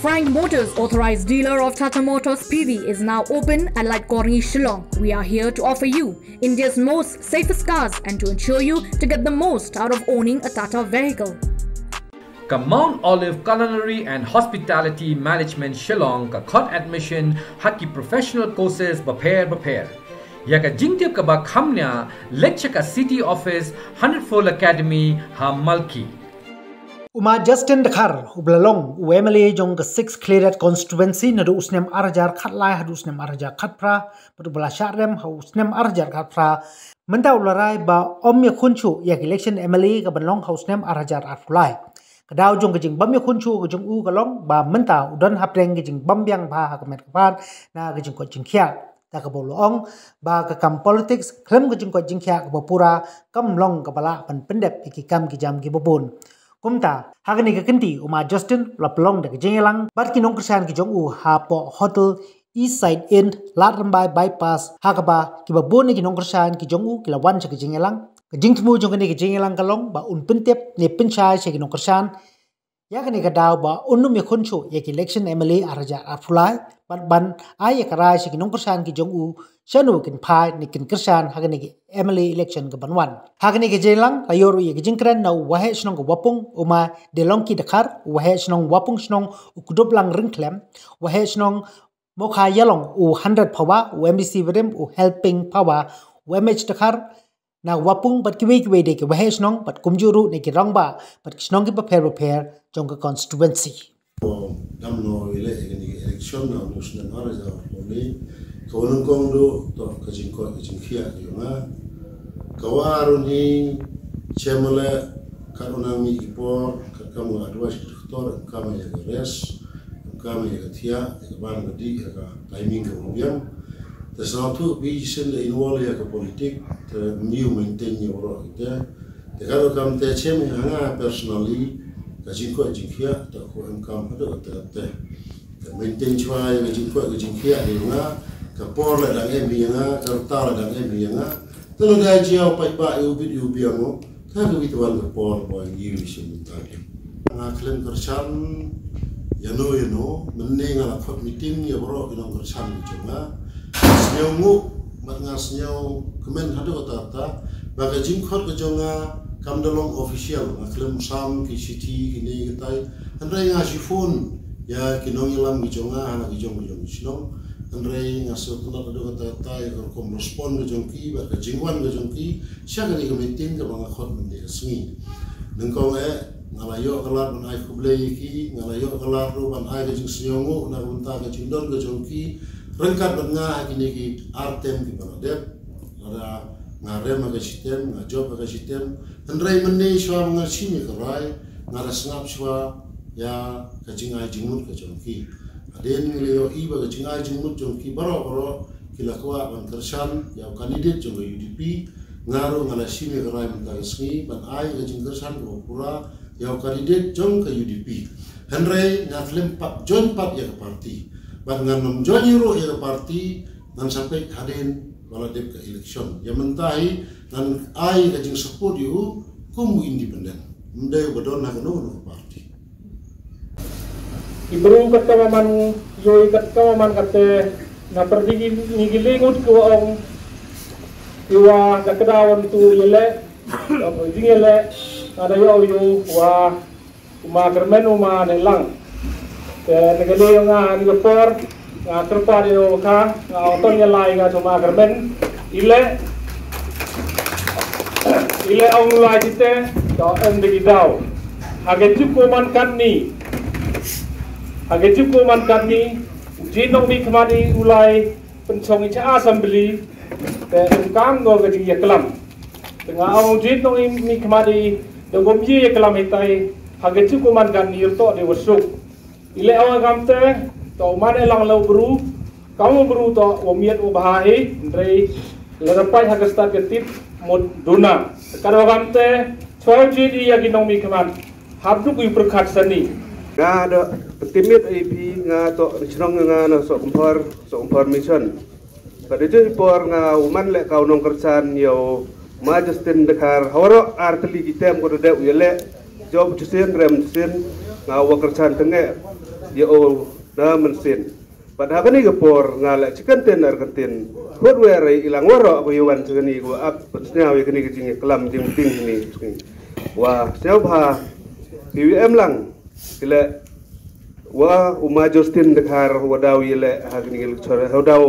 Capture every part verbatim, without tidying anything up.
Prime Motors, authorized dealer of Tata Motors P V, is now open at Laitkor Ni, Shillong. We are here to offer you India's most safest cars and to ensure you to get the most out of owning a Tata vehicle. Ka Mount Olive Culinary and Hospitality Management Shillong ka khot admission ha ki professional courses bapher bapher. Ïa ka jingtip kaba kham nia, leit sha ka City Office, Hundred Fold Academy, ha Malki. U Ma Justin Dkhar, uba la long u M L A jong ka Six Khliehriat Constituency naduh u snem ar hajar khatlai haduh u snem ar hajar khatphra, bad uba la shah rem ha u snem ar hajar khatphra, mynta u la rai ba ym ïakhun shuh ïa ka election M L A kaban long ha u snem ar hajar arphew lai. Ka daw jong ka jingbym ïakhun shuh ka jong u ka long ba mynta u don hapdeng ka jingbym biang bha ha ka met ka phad na ka jingkoit jingkhiah. Da kaba u la ong ba ka kam politics khlem ka jingkoit jingkhiah kaba pura kam long kaba lah ban pyndep ïa ki kam ki jam kiba bun. Kumta, ha kane ka kynti u Ma Justin u la pynlong da ka jingïalang bad ki nongkyrshan ki jong u hapoh Hotel Eastside Inn, Lad Rymbai Bypass, ha kaba kiba bun na ki nongkyrshan ki jong u ki la wan sha ka jingïalang. Ka jingthmu jong kane ka jingïalang ka long ba un pyntip ne pynshai sha ki nongkyrshan ïa kane ka daw ba un ym ïakhun shuh ïa ka election M L A ar hajar arphew lai, bad ban ai ïa ka rai sha ki nongkyrshan ki jong u shano kin phai ne kin kyrshan ha kane ka M L A election kaban wan. Ha kane ka jingïalang la ïoh ruh ïa ka jingkren na u Waheh Shnong ka Wapung, u Ma Delongki Dkhar, u Waheh Shnong Wapung Shnong u Kduplang Ryngkhlem, Waheh Shnong Mokha Ïalong u Hundred Phawa, u M D C barim u Helping Phawa, u M H Dkhar na Wapung bad kiwei kiwei de ki Waheh Shnong bad kumjuh ruh na ki Rangbah bad ki shnong kiba pher bapher jong ka constituency. Dam no ïaleh ïa kane ka election na u snem ar hajar arphew lai, ka wa nyngkong duh toh ka jingkoit ka jingkhiah ka jong nga. Ka wa ruh ni, shem leh kat u nang mih ki por, kat kam ka advice ka doktor, kam ïa ka rest, kam ïa ka thiah, ïa ka ban ka dih, ïa ka timing kaba biang. Te sngewthuh phi, shisien da involve ïa ka politik, te ym ju maintain ïa baroh kita. Te katba kam te shem ïa nga personally, ka jingkoit jingkhiah te ko em kam haduh katta katta. Te maintain shuwa ïa ka jingkoit ka jingkhiah ïa nga, ka por la dang em ïa nga, ka rta la dang em ïa nga. Te lada jia u paidbah ïa u bit ïa u biang mo, te kawi te wan ka por ba ïa u shem mynta. Nga khlem kyrshan ïano ïano, mynne nga la khot meeting ïa baroh ki nongkyrshan ki jong nga. Nga sngewnguh bad nga sngewkmen haduh katta katta ba ka jingkhot ka jong nga kam da long official, nga khlem sam ki shithi kine kitai. Hynrei nga shu phone ïa ki nongïalam ki jong nga ha la ki jong ki jong ki shnong. Hynrei nga sngewtynnat haduh katta katta ïa ka rukom respond ka jong ki bad ka jingwan ka jong ki sha kane ka meeting kaba nga khot mynne ka sngi. Nyngkong eh nga la ïoh ka lad ban ai khublei ïa ki, nga la ïoh ka lad ruh ban ai ka jingsngewnguh na ka bynta ka jingdon ka jong ki ryngkat bad nga ha kine ki ar term kiba la dep. Lada nga rem ha ka shi term, nga jop ha ka shi term, hynrei mynne shuwa ba nga shim ïa ka rai, nga la sngap shuwa ïa ka jingai jingmut ka jong ki. Hadien ngi la ïohi ba ka jingai jingmut jong ki baroh baroh ki la kwah ban kyrshan ïa u candidate jong ka U D P. Nga ruh nga la shim ïa ka rai mynta ka sngi ban ai ka jingkyrshan kaba pura ïa u candidate jong ka U D P. Hynrei nga khlem pat join pat ïa ka party. Bad ngan ym join ruh ïa ka party, ngan sa peit hadien ba la dep ka election. Ïa mynta hi ngan ai ka jingsupport ïa u kum u independent, ym dei uba don ha kano kano ka party. Ki bru katta ba man ïohi katta ba man katta, na pyrdi ngi ki lyngngut ki wa ong, ki wa da kdaw wan tu ïaleh, da jingïaleh, nga da ïoh ïoh wa u Ma Kyrmen u Ma Nehlang. Te na ka liang nga ha kane ka por nga kyrpad ïa u ka, nga ong to ïa lai nga sha u Ma Kyrmen. Ile ile ong lai jite to em de ki daw. Ha ka juk ko man katni, ha ka juk ko man katni, u jin nong mi khmat i u lai pynshong i cha assembly. Te em kam no ka jingïaklam. Te nga ong u jin nong mi khmat i da gom ïaklam hitai, ha ka juk ko man katni to de wasuk. Ile ong kam te to man e lang lo bru, kam bru to wa miat wa bha hi, hynrei lada pait ha ka stad ka tip mut duna. Ka da kam te chwa u jin i ïa ki nong mi khmat hap duk i pyrkhat sani. Nga da timit i phi nga to chnong nga na so kumpar so kumpar mission. Ka da joi por nga u man le ka u nong kyrshan ïa u Ma Justin Dkhar, ha waroh ar tylli ki term ko da dep u ïaleh, jop jusien rem jusien, nga wa kyrshan tenge. ïa u na mynsiem. Bad ha kane ka por nga la chicken tin ar kan tin. Khot wer i lang waroh ko ïa wan chicken i ko ap pynsñiaw ïa kane ka jingïaklam jingting ni. Wa sñiaw bha ki wi em lang. Ki le wa u ma Justin Dkhar wa daw ïa le ha kane ka election ha daw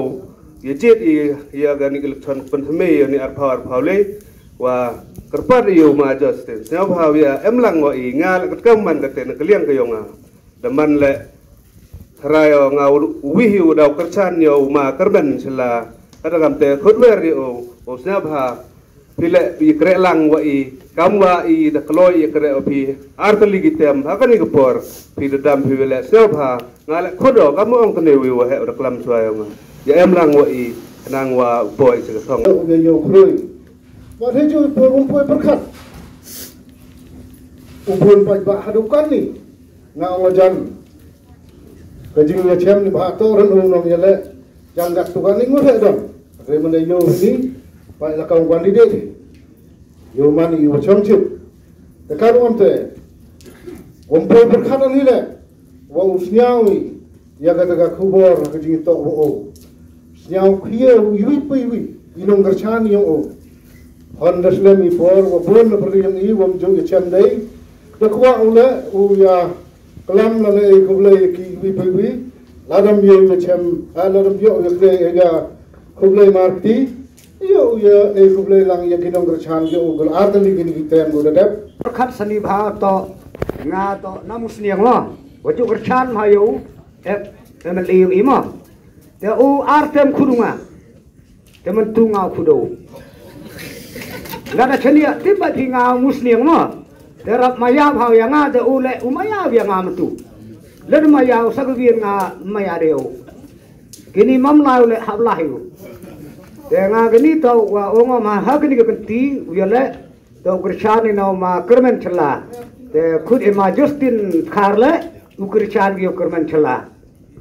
ïa jied i ïa kane ka election pynthymmai ïa ni arphaw arphaw le. Wa kyrpad ïa u ma Justin sñiaw bha ïa em lang wa i nga la katkam man ka ten ka liang ka yong nga. Da man le tharai o nga u wih u daw kyrchan ïa u ma kyrmen sila. Kada kam te khot wer ïa u u sñiaw bha. Phi le phi kreh lang wa i kam wa i da kloi ïa kreh o phi. Ar tylli ki tem ha kane ka por phi da dam phi le sñiaw bha. Nga le khot o kam ong kane wi wa he u da klam chwa ïa nga. Ïa em lang wa i nang wa poi sa ka thong. Ïa ïa u kroi. Ba the ju poi um poi pyrkhat. U bun paj ba ha dukan ni. Nga ong jan. Ka jingïachem ni ba to ran u nong ïa le. Jan dak tu kan ni ngut he dong. Re mane yo ni. Pai la kong kan di de. Yo man i wa chong chit. Te ka ruam te. Wam poi pyrkhat an hi le. Wa u sñiaw i. Ïa ka ta ka khubor ka jingtok wa o. Sñiaw khia u iwi pa iwi. I nong kyrchan i o. Hon da slem i por wa bun na pyrdi yang i wam jong i chem dei. Da kwah u le u ïa klam la le i khublei ki wi wi wi. La dam ïa u ïa chem ha la dam ïa u ïa khublei ïa khublei markti. Ïa u ïa i khublei lang ïa ki nong kyrchan ïa u gul artali ki ni ki tem gu da dep. Khat sani bha to nga to nam sniang lo. Wa ju kyrchan ma ïa u ep M L A ïa u i ma. Te u artem khudunga. Te man tu nga u khudo. Lada chania tip ba phi nga musniang mo. Te rap maya bha ya nga te u le u maya ya nga matu. Lada maya u sa ka bien nga maya de u. Kini mam lai u le hap lai u. Te nga kini tau wa ong ma ha kini ka kenti u ya le. Te u kyrchan ni nau ma kyrmen chela. Te khut e ma Justin Khar le u kyrchan ki u kyrmen chela.